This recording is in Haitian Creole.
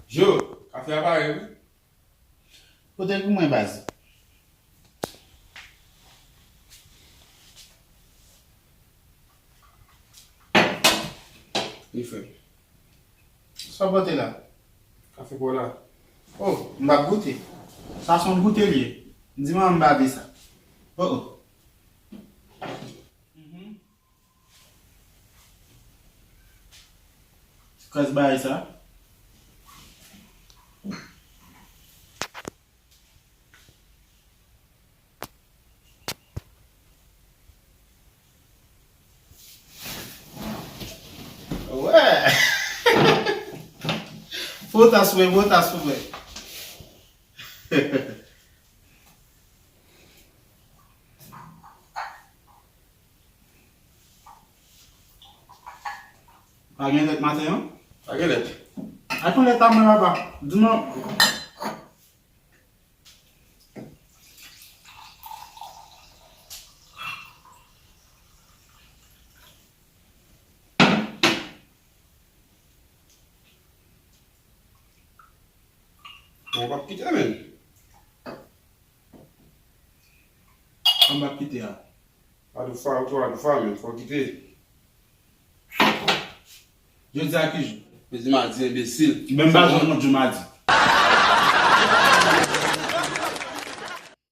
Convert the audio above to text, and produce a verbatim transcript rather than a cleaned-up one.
Jo, kafe a pare wi. Pote l pou mwen, baz. Wi, frè. Sa w pote la? Kafe pou w la. Oh, m p ap goute. Sa se yon goute l ye. M di manman m pa vle sa. Oh, oh. Mhm. Ti kras bagay sa. Wè. Potas wè, potas wè. Pa gen lèt maten an? Pa gen lèt. Al pran lèt a mwen, papa. Di mwen. Bon, w ap kite, men. An m ap kite a. A di w fa, ou twa, a di w fa, men, fò w kite. Jodi a ki jou? Jodi madi, enbesil. Men m pa jwenn yon jou madi.